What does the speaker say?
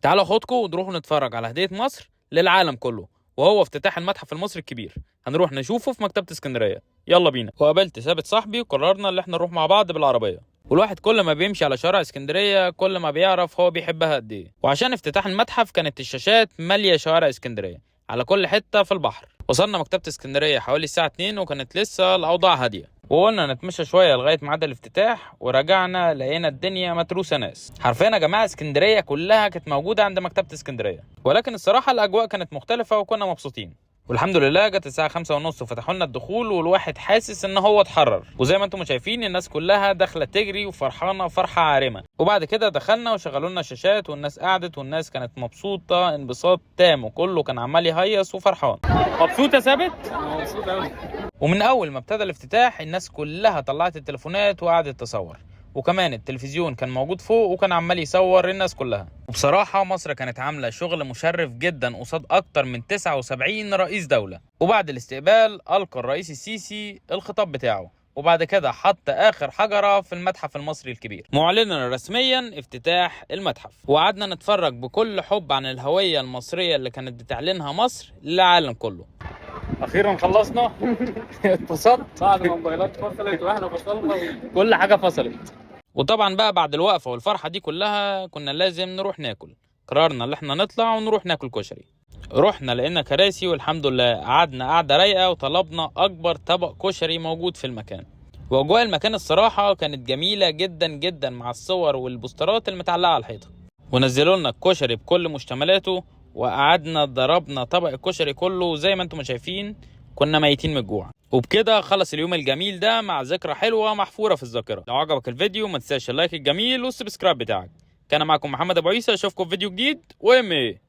تعالوا خدكم ونروح نتفرج على هدية مصر للعالم كله، وهو افتتاح المتحف المصري الكبير. هنروح نشوفه في مكتبة اسكندرية. يلا بينا. وقابلت ثابت صاحبي وقررنا ان احنا نروح مع بعض بالعربية. والواحد كل ما بيمشي على شارع اسكندرية كل ما بيعرف هو بيحبها قد ايه. وعشان افتتاح المتحف كانت الشاشات مالية شوارع اسكندرية على كل حتة في البحر. وصلنا مكتبة اسكندرية حوالي الساعة 2 وكانت لسه الأوضاع هادية، وقلنا نتمشى شوية لغاية ميعاد الافتتاح. ورجعنا لقينا الدنيا متروسة ناس. حرفيا يا جماعة اسكندرية كلها كانت موجودة عند مكتبة اسكندرية، ولكن الصراحة الأجواء كانت مختلفة وكنا مبسوطين. والحمد لله جت الساعة 5:30 وفتحوا لنا الدخول، والواحد حاسس ان هو اتحرر. وزي ما انتم شايفين الناس كلها داخلة تجري وفرحانة فرحة عارمة. وبعد كده دخلنا وشغلوا لنا الشاشات والناس قعدت، والناس كانت مبسوطة انبساط تام، وكله كان عمال يهيص وفرحان. مبسوط يا ثابت؟ مبسوط قوي. ومن اول ما ابتدى الافتتاح الناس كلها طلعت التليفونات وقعدت تصور، وكمان التلفزيون كان موجود فوق وكان عمال يصور الناس كلها. وبصراحة مصر كانت عاملة شغل مشرف جدا قصاد أكتر من 79 رئيس دولة. وبعد الاستقبال ألقى الرئيس السيسي الخطاب بتاعه، وبعد كده حط آخر حجرة في المتحف المصري الكبير، معلنا رسميا افتتاح المتحف. وقعدنا نتفرج بكل حب عن الهوية المصرية اللي كانت بتعلنها مصر للعالم كله. اخيرا خلصنا. اتبسطت بعد ما الموبايلات فصلت واحنا فصلنا، كل حاجة فصلت. وطبعا بقى بعد الوقفة والفرحه دي كلها كنا لازم نروح ناكل. قررنا ان احنا نطلع ونروح ناكل كشري. رحنا لقينا كراسي والحمد لله قعدنا قعدة رايقة، وطلبنا اكبر طبق كشري موجود في المكان. واجواء المكان الصراحة كانت جميلة جدا جدا مع الصور والبوسترات المتعلقة على الحيطة. ونزلوا لنا الكشري بكل مشتملاته، وقعدنا ضربنا طبق الكشري كله زي ما انتم شايفين، كنا ميتين من الجوع. وبكده خلص اليوم الجميل ده مع ذكرى حلوة محفورة في الذاكرة. لو عجبك الفيديو ما تنساش ال like الجميل وال subscribe بتاعك. كان معكم محمد ابو عيسى، اشوفكم في فيديو جديد. وام ايه.